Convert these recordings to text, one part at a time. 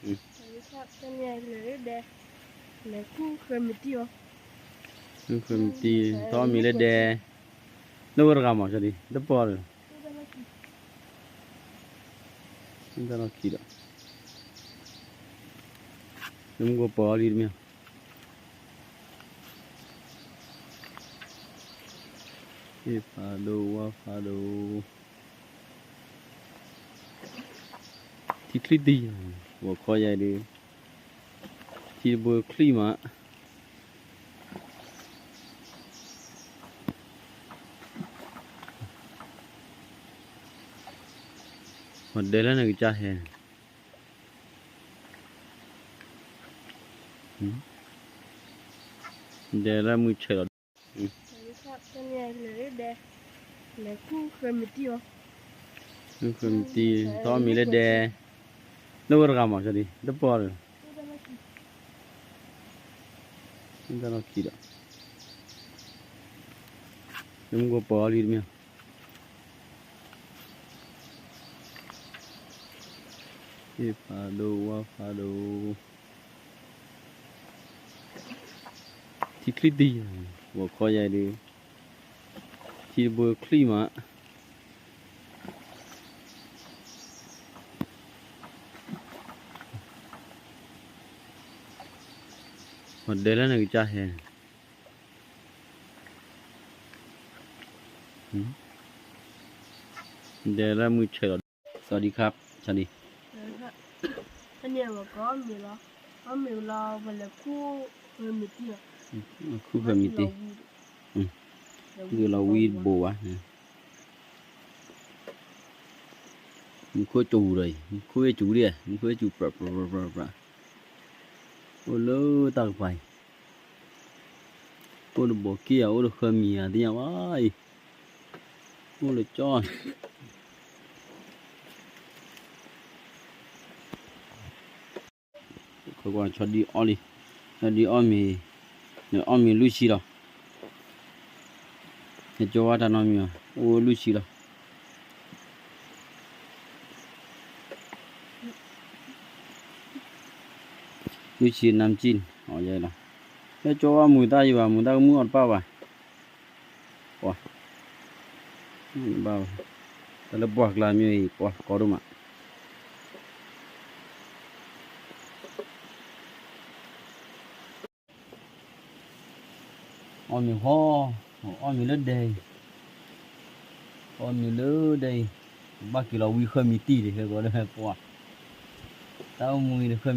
တနံၤအံၤလဲၤလၢဒဲ, လဲၤခူၣ်ဃၢမံၤတံၢ်အီၤ, ဃၢမံၤတံၢ် ထီၣ်မံၤလၢဒဲ, လၢဝဲတဂၤမး တပီၢ်ဒီး, တၢ်လီၢ်ခံဒီး, လၢမူကီၢ်ပၢၤအီၤလံတမ့ၢ်, ဟ့ၣ်ဖးဒိၣ်ဝါဖးဒိၣ် ထံချံတံၢ်, ဂီၤခီယၤအံၤဒီး, ထံတဘိချံမး, ပှၤဒဲလၢနကစၢ်ဟဲ, ဒဲလၢမုၢ်ဆဲးလီၤ, တနံၤအံၤလဲၤလၢဒဲ, လဲၤခူၣ်ဃၢမံၤတံၢ်အီၤ, ဃၢမံၤတံၢ် ထီၣ်မံၤလၢဒဲ, လၢဝဲတဂၤမး တပီၢ်ဒီး, တၢ်လီၢ်ခံဒီး, လၢမူကီၢ်ပၢၤအီၤလံတမ့ၢ်, ဟ့ၣ်ဖးဒိၣ်ဝါဖးဒိၣ် ထံချံတံၢ်, ဂီၤခီယၤအံၤဒီး, ထံတဘိချံမး, ပှၤဒဲလၢနကစၢ်ဟဲ, ဒဲလၢမုၢ်ဆဲးလီၤ, สวัสดีครับ ชาลี, တနံၤအံၤ အီၣ်မ့ၤလီၤ, အီၣ်မ့ၤလီၤ ပလဲၤခူၣ်ဃၢမံၤတံၢ်အီၤ, ခူၣ်ဃၢမံၤတံၢ်, ဒုးလီၤဝံတဘိဘၣ်, မူခိၣ်စူၤဒီးအံၤ မူခိၣ်စူၤဒံး, မူခိၣ်စူၤပြး ပြး ပြး ပြး, အိၣ်လၢတၢ်ကပၤအံၤ, အိၣ်ဒီးဘီးက့ၢ်ဧါ အိၣ်ဒီးဃၢမံၤဧါ သ့ၣ်ညါဘၣ်အံၤ, အိၣ်လၢကၠီ ခီကွၢ်ဆီဒံၣ်အီၣ်လံ, ဆီဒံၣ်အီၣ်မ့ၤ, နအီၣ်မ့ၤလွံၢ်ဆံလီၤ, နကၠီဝါတၢ်နီတမံၤဘၣ် အိၣ်ဝဲလွံၢ်ဆံလီၤ, လွံၢ်ဆံနမ်ကၠံၣ်န့ၣ် အီၣ်ယဲလီၤ, လၢကၠီဝါမုာ်တၢ်ယံၤဘၣ် မုာ်တၢ်ကမုၣ်အီၣ်တပၣ်ဘၣ်, ပှၤ, ဘၣ်, တၢ်လၢပှၢ်ကျါမ့ၢ်အံၤ ပှၤကီဒိၣ်မး အီၣ်မ့ၤဃ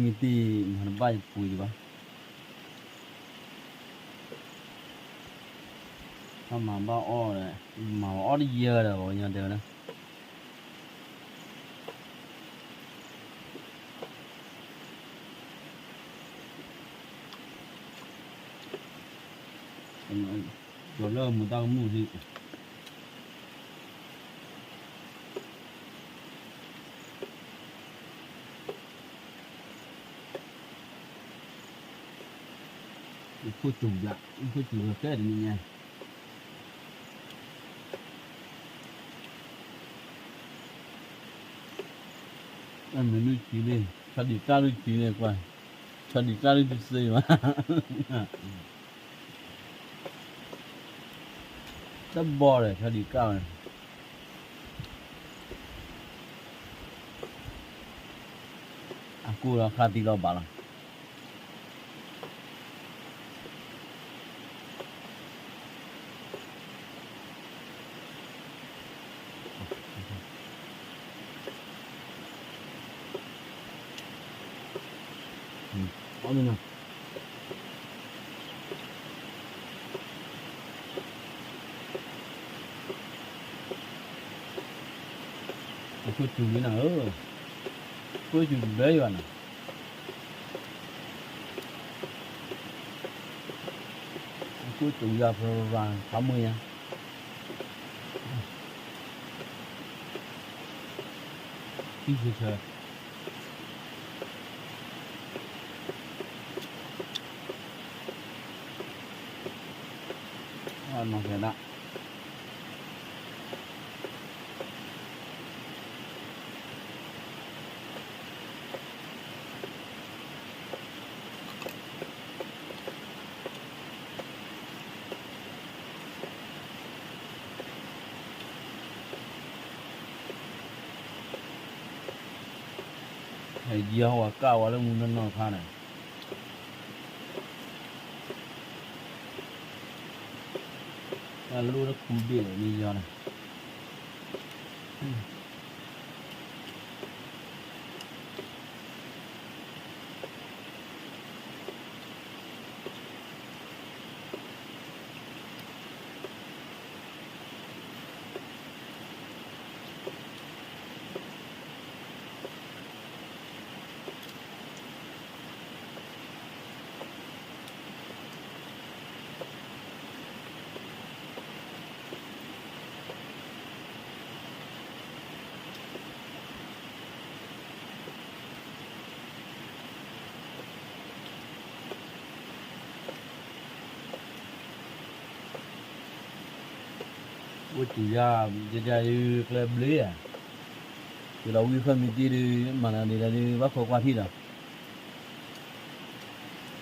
ီ, အီၣ်မ့ၤလၢဒဲအံၤ, အီၣ်မ့ၤလၢဒဲအံၤ, ဘၣ်က့ၤလီၤဝံဃၢမံၤတံၢ်ဒံး ဟဲကီးလၢပှၢ်, တၢ်အိၣ်မူအံၤဒီးဃၢမံၤတံၢ် မၤတဘၣ်ယပူၤယဘၣ်, တၢ်မၤဘၣ်အီၣ်ဒီး, မၤအီၣ်တယၢဒီး ပှၤကညီတဲဝဲဒၣ် ကၠီၤလၢမုာ်တၢ်ကမုၣ်လံ, မူခိၣ်စူၤယၤ, မူခိၣ်စူၤလီၤကဲတနံၤညါ, အမ့ၢ်လွံၢ်ဆံန့ၣ် ဆီဒံၣ်ကၢ်လွံၢ်ဆံန့ၣ်ကွၢ်, ဆီဒံၣ်ကၢ်လွံၢ်ဆံစ့မး တဘီဒီး ဆီဒံၣ်ကၢ်ဝဲန့ၣ်, အကူၣ်လီၤခါသံလီၤဘၣ်လီၤ. အီၣ်မ့ၤနီၤ, အခိၣ်စူၤမ့ၢ်နီၤဧၢ, အခိၣ်စူၤတဘျီယွၤနီၤ, အခိၣ်စူၤယွၤ ဖရၣ်ဖရၣ် ဖးမုၢ်ညါ သံဆၢဆၢ, အနီၢ်ကဲဒၣ် အခိၣ်စူၤမ့ၢ်နီၤဧၢ, ယီၤဝဲကၣ်ဝဲလၢမူနီၢ်နီၢ်ခါန့ၣ်, တၢ်လိၣ်တခူဘ့ၣ်လၢမ့ၢ်ယီၤန့ၣ်, အိၣ်စူၤယါ, ယဲဒၣ်ဒုးကျဲဘျ့ဧါ, က့ၤလီၤဝံဃၢမံၤတံၢ်ဒုး မၤနၤဒ်လဲၣ်ဒုး ဘၣ်ခွဲးကွၢ်ထံၣ်ဒီး,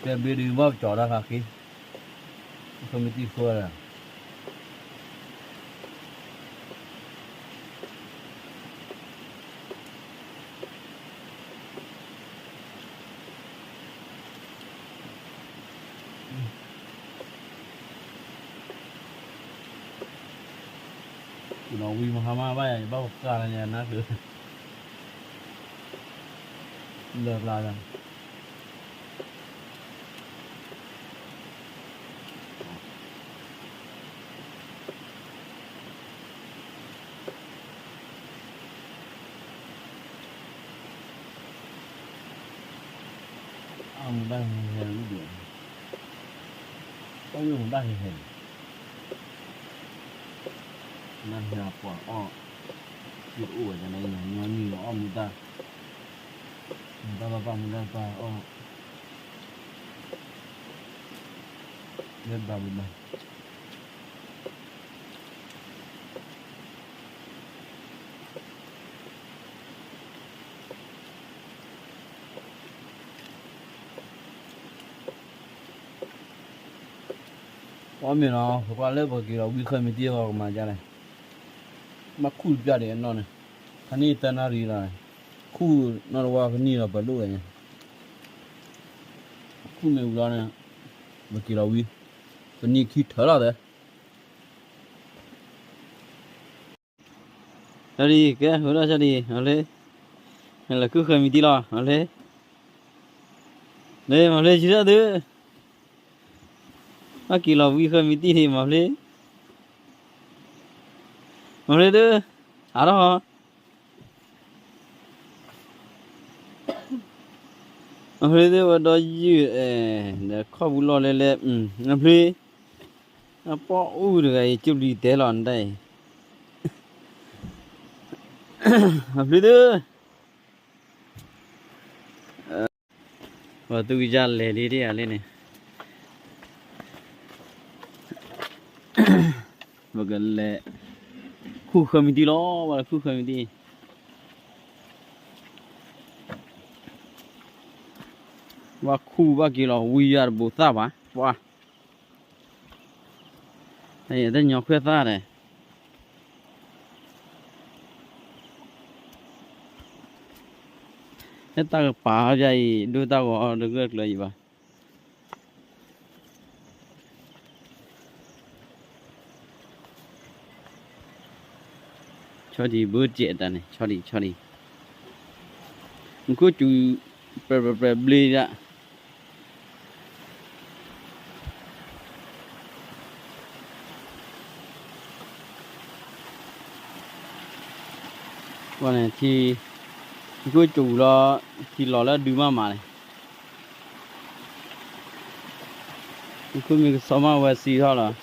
ကျဲဘျ့ဒုး ဘၣ်ကၠီၤတၢ်ဃးဃ့, ဃၢမံၤတံၢ်ဃၢဒီး က့ၤလီၤဝံမဟါမၢ်ဘၣ်ယၤ ယဘၣ်ပကၢ်လၢညါနၢ်ကျၢၤ လၢကျါလၢ အမူဒါဟဲဟဲလံဒီး တၢ်ဝံၣ်မူဒါဟဲဟဲန့ၣ် နဟဲပှၤအီၣ် ယတအိၣ်ဝဲဒၣ်န့ၣ် ညီနုၢ်အီၣ်မူဒါ မူဒါဘၣ်ဘၣ်မူဒါဘၣ်အီၣ် လၢဘၣ်ဘၣ် အီၣ်မ့ၢ်နီၤ ပကွၢ်လၢပက့ၤလီၤဝံခၢၣ်မံၤတံၢ်အဂီၢ်ကမၤဒ်လဲၣ်, ဘၣ်ခူၣ်တပျၢ်ဒံးအနီၢ်န့ၣ်, ခါန့ၣ်တနၣ်ရံၣ်လီၤ, ခူၣ်နီၢ်တဝီကနံၣ်လီၤ ပဒိၣ်ဝဲန့ၣ်, ခူၣ်မ့ၢ်ဝံၤလီၤန့ၣ်, ပက့ၤလီၤဝံ, ပနံၣ်ခံထၢလီၤသၢ လီၤဒံး ကဲ ဟိဒၣ်ဆၣ်ဒံး မၤဖျ့, လဲၤခူၣ်ဃၢၤမံၤတံၢ်လီၤ မၤဖျ့, လၢမၤဖျ့ဆံတၢ်သု, ဘၣ်က့ၤလီၤဝံဃၢၤမံၤတံၢ်ဒံး မၤဖျ့, မၤဖျ့သု, အါထီၣ် မၤဖျ့သုဝဲဒီးယုၢ်, ဒီးခီၣ်ပူၤလီၢ်လဲလဲ, မၤဖျ့, အပီၣ်အူတဂၤအံၤ ကၠိပျံၤတဲလီၤနတၢ်အံၤ, မၤဖျ့သု, ပှၤသူကယါလဲၤလံဒ်ဧါလံန့ၣ်, ပကလဲၤခူၣ်ဃၢၤမံၤတံၢ်လီၤ, ပှၤလဲၤခူၣ်ဃၢၤမံၤတံၢ်, ပှၤခူၣ်ဘၣ်က့ၤလီၤဝံယၤတဘိးသၣ်ဘၣ်, ပှၤ တညီခွဲးသၣ်ဒီး ဟဲတၢ်ကပၤပျၢ်အံၤ ဒိၣ်တၢ်ဂီၤတဂၢၢ်ကျၢၤအံၤဘၣ်. ဆီဒံးဘၢစဲးတၢ်န့ၣ် ဆီဒံး ဆီဒံး, မူခိၣ်စူၤ ပြဲးပြဲးပြဲးဘျ့ဒၣ် ဝဲန့ၣ်ထံ, မူခိၣ်စူၤလီၤ, ထံလီၤလၢဒုမးမးန့ၣ်, မူခိၣ်မ့ၢ်ကဆီမးဝဲစံးထီၣ်လီၤ,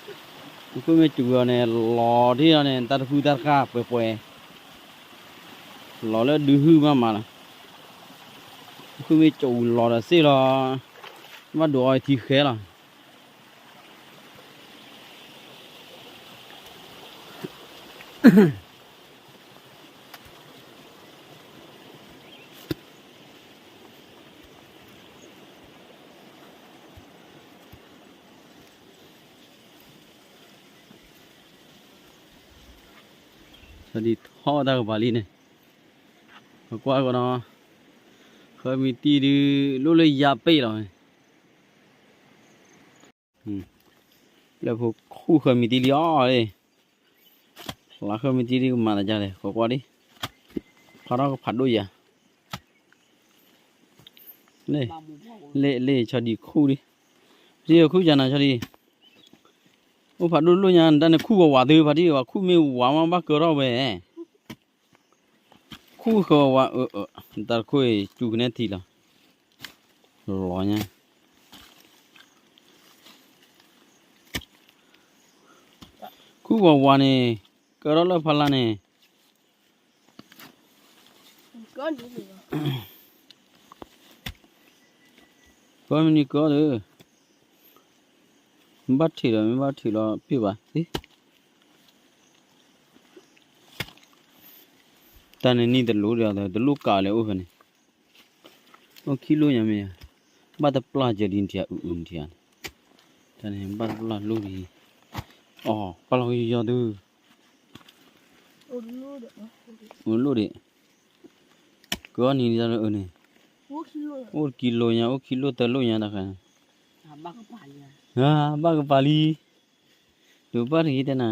မူခိၣ်မ့ၢ်စူၤလီၤန့ၣ် လီၤထံၣ်လီၤန့ၣ် တၢ်တဖုတၢ်တဃၣ်ပှဲၤပှဲၤ, လီၤလၢဒုဟုၣ်မးမးလီၤ, မူခိၣ်မ့ၢ်စူၤလီၤဒီးစ့ၢ်လီၤ, ဘၣ်ဒိးအီထံဃဲလီၤ. ဆီဒံးထီၣ်တၢ်ကပၤလံန့ၣ်, ပကွၢ်ကဒီး, ခ ဃၢမံၤတံၢ်ဒုး လိၣ်လၢယါပ့ၣ်လီၤ. ပျဲၢ်ဖိခူၣ်ဃၢမံၤတံၢ်လံအီၤ, ဖျါဃၢမံၤတံၢ်ဒုးကမၤသးဒ်လဲၣ် ကွၢ်ကွၢ်ဒံး, ဖးထီၣ်ကဖးဒိၣ်ယၤ, လ့ၣ်လ့ၣ်ဆီဒံးခူၣ်ဒံး, ဒ်ခူၣ်ယၤနၤဆီဒံး, အိၣ်ဖးဒိၣ်လိၣ်ညါ တၢ်န့ၣ်ခူၣ်ဝးဝးသု ဖးဒံၣ်ဝဲခူၣ်မ့ၢ်ဝးမးဘၣ်ကၢထီၣ်ဝဲ ခူၣ်ဃၢဝး, တၢ်တခိၣ်အံၤစူၤကနဲထံလီၤ, လီၤညါ, ခူၣ်ဝးဝးန့ၣ်, ကၢထီၣ်လၢဖးလါန့ၣ် ကမနုၤကၢဒီး, မ့ၢ်ဘၣ်ထံးဒီး မ့ၢ်ဘၣ်ထံးလီၤပ့ၢ်ဘၣ်, တၢ်န့ၣ်နံၣ်တလိၣ်ဒီး တလိၣ်ကးလဲၣ်အိၣ်ဖဲန့ၣ်, အိၣ်ခံလိၣ်ညါမ့ၢ်ဧါ, ဘၣ်တပျၢ်ကဲဒ်နထံၣ်အအုနထံၣ်ဧါ, တၢ်န့ၣ်ဘၣ်တပျၢ်လိၣ်ဒ်, အီၤ ပာ်လီၤကယီၤသု အိၣ်လိၣ်ဒံး, ကၢနံၤန့ၣ်, အိၣ်တကံလိၣ်ညါ အိၣ်ခံလိၣ်သၢလိၣ်ညါတခါ, ဘၣ်ကပၤလံ, ဒိးဘၣ်တဂ့ၤတဲနၤ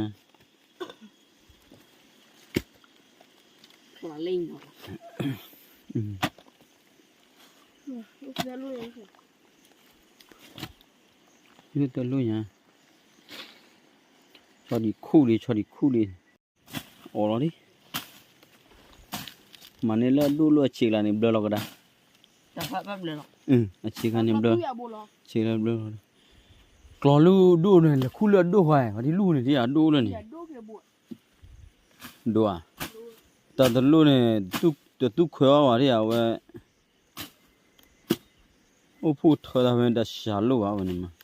လိၣ်သၢလိၣ်ညါ, ဆီဒံးခူၣ်လံ ဆီဒံးခူၣ်လံ, အိၣ်လီၤလံ, မၤန့ၢ်လၢအဒိၣ်လၢအဆံးကလါန့ၣ် ဘျၢလီၤကဒါ, အဆံးကလါန့ၣ်ဘျၢ, ဆံးကလါဘျၢလီၤ, ကျီၤလၢဒိၣ်န့ၣ် လဲၤခူၣ်လၢအဒိၣ်ဃီ, ပှၤဒ်လူၢ်န့ၣ်ဒ်အဒိၣ်လၢန့ၣ်, ဒိၣ်ဧါ, တၢ်တလိၣ်န့ၣ်, တသူခွဲးအီၤဘၣ်ဒ်အဝဲ အိၣ်ဖှိၣ်ထၢတၢ်ဖဲတၢ်စှၤလိၣ်ဘၣ်ဝဲန့ၣ်မး,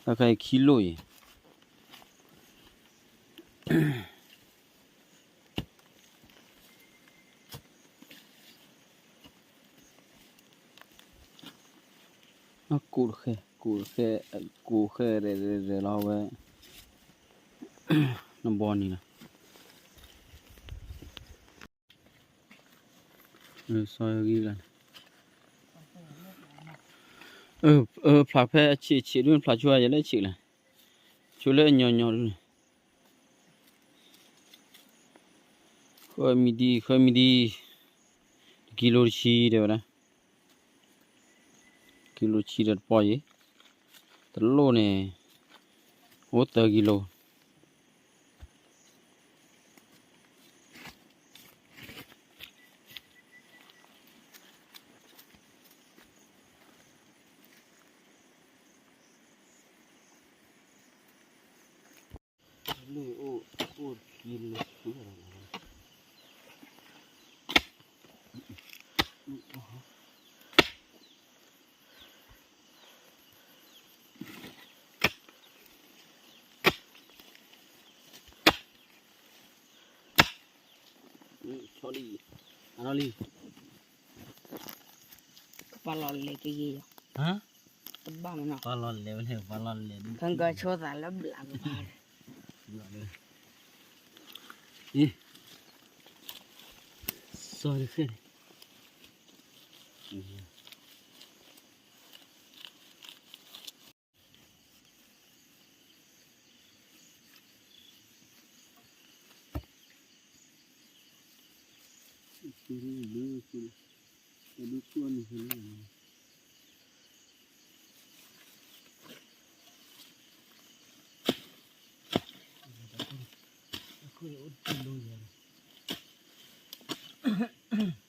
တၢ်ခါအံၤခံလိၣ်အံၤ, ကိးတဃဲ, ကိးတဃဲ, ကိးဃဲရဲၣ်ရဲၣ်လီၤဝဲ, နဘီနံၤလီၤ. ဖျါဖဲအဆံးအဆံးဒ် ဖျါဆိယဲလၢအဆံးလီၤ, ဆိလၢအညီညီဒ်န့ၣ်, ဃၢမံၤဒံ ဃၢမံၤဒံ, တကံလိတဆံတဲဝဲဒၣ်, ကံလိတဆံဒီးတပီၢ်ယံၤ, တလိၣ်န့ၣ်, အိၣ်သၢကံလိ ဆီလံ, အနီၢ်လံ, ပာ်လီၤလဲၤကယဲၢ်, တဘၣ်မနီၤ, ပာ်လီၤလဲၤဝဲန့ၣ် ပာ်လီၤလဲၤ, ကကဆိသးလၢဘျးကပၤ, စီၤတဃဲၢ်န့ၣ် အခိၣ်အိၣ်တကံလိယၤလီၤ.